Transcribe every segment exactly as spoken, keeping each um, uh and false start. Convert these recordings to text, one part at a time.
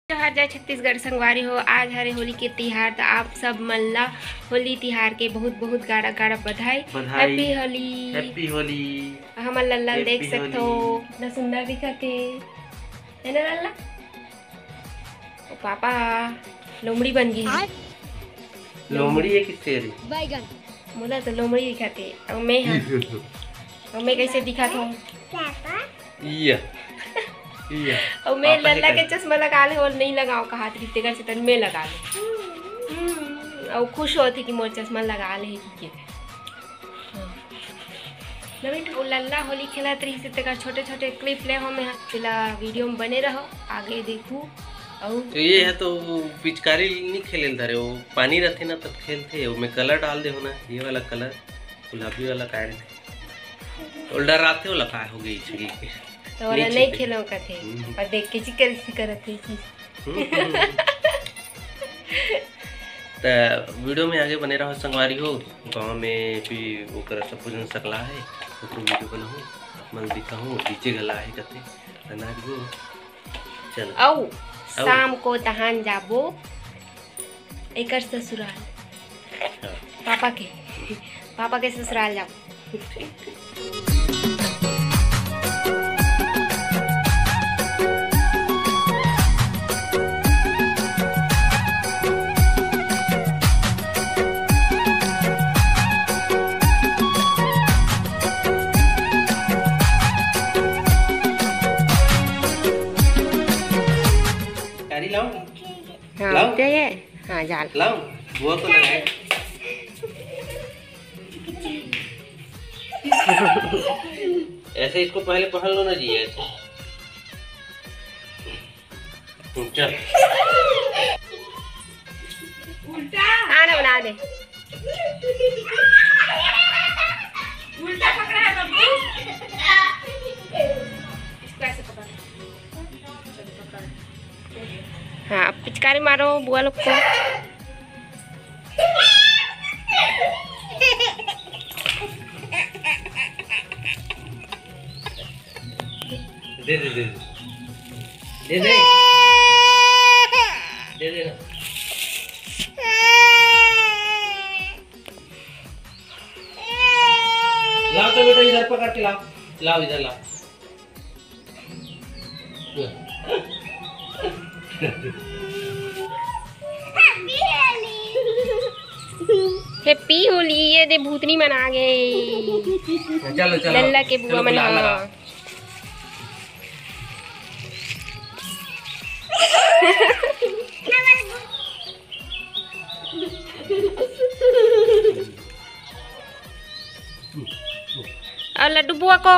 जोहार, जय छत्तीसगढ़ संगवारी हो। आज हरे होली के तिहार, त आप सब मन ला होली तिहार के बहुत बहुत गाड़ा गाड़ा बधाई। बधाई। Happy होली। Happy होली। हमर लल्ला ल देख सकथो, कितना सुंदर दिखत हे, है ना लल्ला? ओ पापा, लोमड़ी बन गई। लोमड़ी है कि शेर? बैगन। मोला तो लोमड़ी दिखत हे। अउ मैं ह, अउ मैं कैसे दिखत हूँ? पापा। इया। इया। अउ मैं पापा लल्ला के चश्मा लगा ले, और नहीं लगाओ कहा थी, तेकर से तन मैं लगा ले। हम्म, अउ खुश होथे कि मोर चश्मा लगा ले कि के। हाँ। नवीन, वो लल्ला होली खेलत रहिस, तेकर छोटे-छोटे clip ले हो मैं, तेला video में बने रहो, आगे देखू। अउ तो ये है तो वो पिचकारी नहीं खेले धरे, वो पानी रहते ना तब खेलते, वो में colour डाल दे हो ना, ये वाला colour, गुलाबी वाला काय रहते, वो डराते वाला काय हो गई छिड़ी के। तो वाला नीचे नहीं पे। खेलो कथे, हम्म। और देख के चिकर करत है कि त video में आगे बने रहो संगवारी हो। गाँव में भी ओकर सब जन सकला है, ओकरो video बनाहूँ, आप मन दिखाहूँ, DJ गला है कथे संगवारी हो। चलो। अउ अउ। शाम को तहान जाबो एकर ससुराल। हाँ। पापा के, पापा के ससुराल जाबो। गाड़ी लाओ। हाँ, लाओ। ते ये? हाँ, जाल। लाओ, बुआ को लगाए। ऐसे इसको पहले पहन लो ना जी, ऐसे। चल। उल्टा। आना बना दे। उल्टा पकड़ा है बब्बू। इसको ऐसे पकड़। चल, पकड़। हाँ, अब पिचकारी मारो बुआ लोग को। दे दे, दे दे। दे दे। दे दे ना। लाओ तो बेटा, इधर पकड़ के लाओ। लाओ, इधर लाओ। Happy होली। ये दे भूतनी मन आ गए। चलो, चलो। लल्ला के बुआ मन। और लड्डू बुआ को,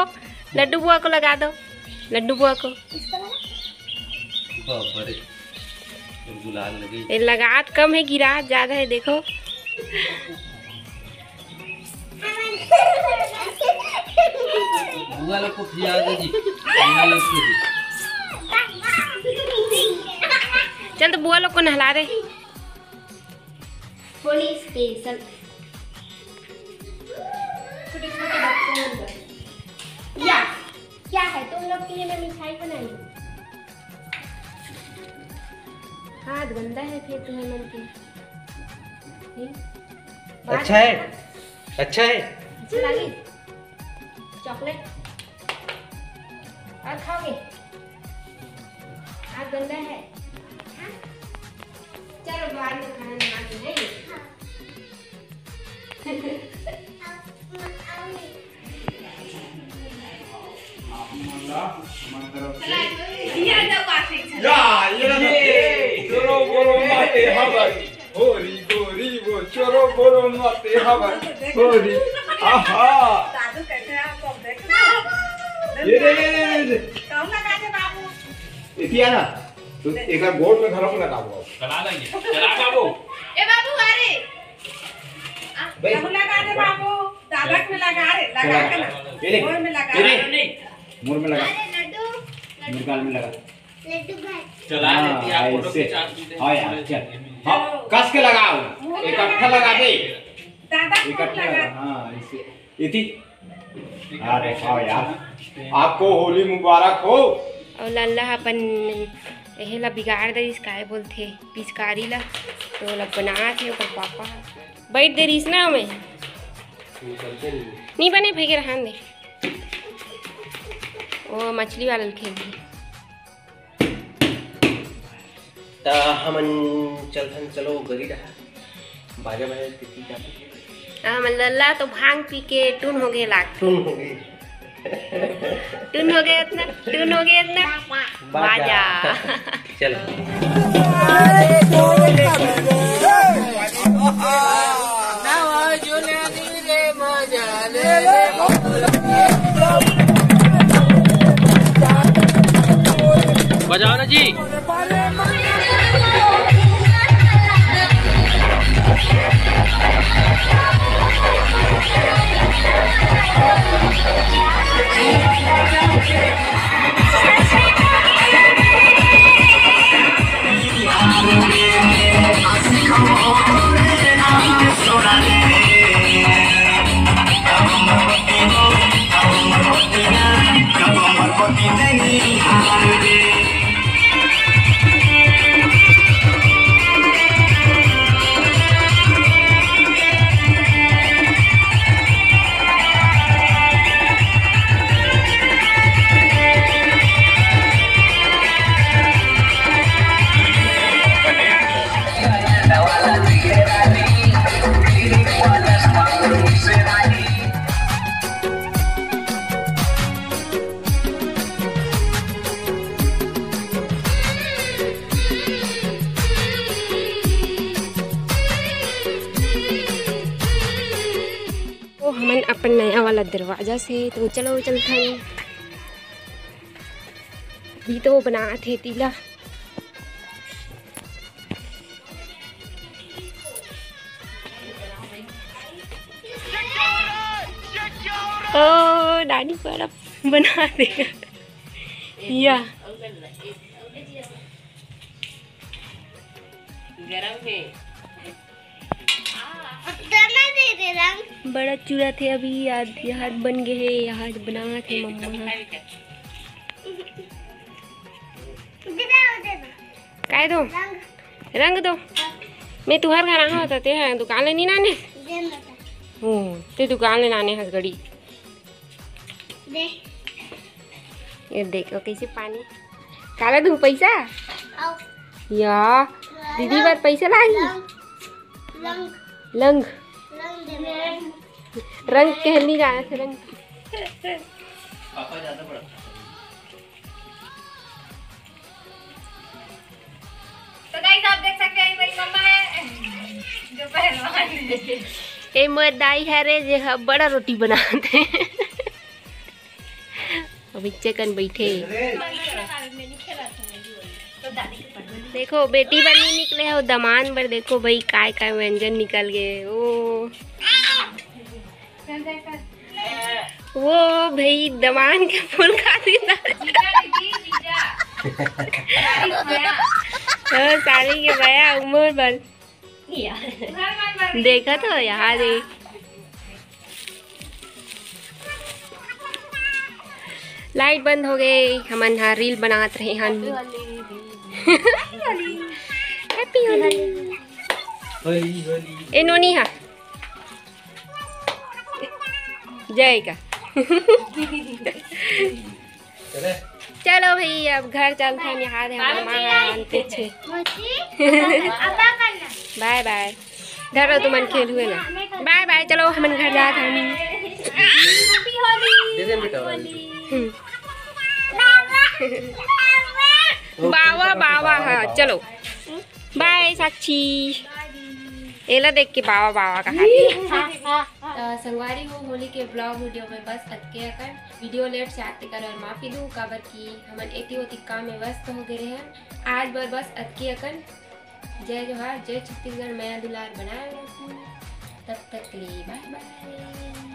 लड्डू बुआ को लगा दो, लड्डू बुआ को। बाप रे, गुलाल लगी। ये लगात कम है, गिरात ज्यादा है, देखो। बुआ लोग को खिला दे जी, बुआ लोग को जी। चल तो बुआ लोग को नहला दे। होली special। छोटे छोटे बच्चे हैं इधर। या, क्या है तुम लोग के लिए मैं मिठाई बनाई हूँ। हाथ गंदा है फिर तुम्हें मन की। अच्छा है, अच्छा है। अच्छा लगी? चॉकलेट और खाओगे? हाथ गंदा है। हाँ? चलो, बाद में खाना बना के, नहीं? आप मन ला हमर तरफ से या, ये रहो। चोरो बोरो माते हवा। होरी गोरी वो चोरो बोरो माते हवा। होरी। आहा। दादू कैसे है आपको, अब देख लो। ये दे, ये दे, ये दे। कौन लगा दे बाबू? इतिया ना, तो एक गोड़ में घरों लगा दो। चला लेंगे, चला बाबू। ए बाबू, अरे। बे। कहूँ लगा दे बाबू, दादा के में लगा रे, लगा चला। के ना। ये ले। गोड़ में लगा। ये ले। नहीं। मुड़ में लगा। अरे लड्डू, लड्डू। मुड़ गाल में लगा। लड्डू भाई। चला हाँ, देती है, आप फोटो ऐसे। खिंचा देते हैं। हाँ यार, चल। हाँ, कस के लगाओ। मुड़ में इकट्ठा लगा। लगा दे। दादा के इकट्ठा लगा। लगा, हाँ, ऐसे। इति। अरे हाँ यार, आपको होली मुबारक हो। और लल्ला अपन एहे ला बिगाड़ दे रिस, काय बोलथे, पिचकारी ला। तो ओला बनात हे ओकर पापा ह। बैठ दे रिस ना ओमे। निकलते नहीं। नहीं बने भई के रहन दे। ओ मछली वाला ल खेल दे। त हमन चलथन, चलो गरी डहा। बाजा बजा तिती का। हमन लल्ला तो भांग पी के टुन हो गए लाग। टुन हो गए। टुन हो गए इतना, टुन हो गए इतना। बाजा। बाजा। चलो। बजाओ ना जी। तो हमन अपन नया वाला दरवाजा से, तो चलो चलथन। अभी तो बनात हे तीला। ओ, नानी बड़ा बना दे। या। गरम है। दाना दे दे रंग। बड़ा चूड़ा थे अभी, याद, याद बन गए है, याद बनावत हे मम्मा। काय दो? रंग। रंग दो। मैं तुहर घर आहा होता, ते ह दुकान ले नी लाने? हो, ते दुकान ले लाने हस घड़ी। दे। ये देखो कैसे पानी। काला दू पैसा? आओ। या, दीदी बर पैसा लाही। रंग। रंग। रंग। रंग दे। रंग कहल नहीं जाना थे, रंग। पापा ज्यादा बड़ा। तो गाइस, आप देख सकते हैं, ये मेरी मम्मा है, जो पहलवान है। ए मोर दाई हरे, जे ह बड़ा रोटी बनाते। अब इच्चे कन बैठे। देखो, बेटी बर नहीं निकले हो, दमान बर देखो भाई, काय काय व्यंजन निकल गए। ओ, वो भाई दमान के फूल खा दी ना। जीजा दीदी, जीजा। ओ, साली के बया उमर बन। देखा तो यहाँ दे। लाइट बंद हो गए, हमन हा रील बनात रहे हन। हैप्पी होली। होली, होली। ए नोनी हा। जय का। चलो भाई, अब घर चलथन, यहाँ दे हमर माँ हा आनते छे। बाय बाय। धरो तुमन खेल हुए ना। बाय बाय, चलो हमन घर जात हन। दे दे बेटा। हम्म। बावा, बावा, हाँ, चलो। बाय साक्षी। एला देख के बावा, बावा कहा। त संगवारी हो, होली के ब्लॉग वीडियो में बस अतके अकन। वीडियो लेट से आते कर माफी दू, काबर कि हमन एती ओती काम में व्यस्त हो गए हैं। आज बर बस अतके अकन। जय जोहार, जय छत्तीसगढ़, मया दुलार बनाए रखू। तब तक के लिए बाय बाय।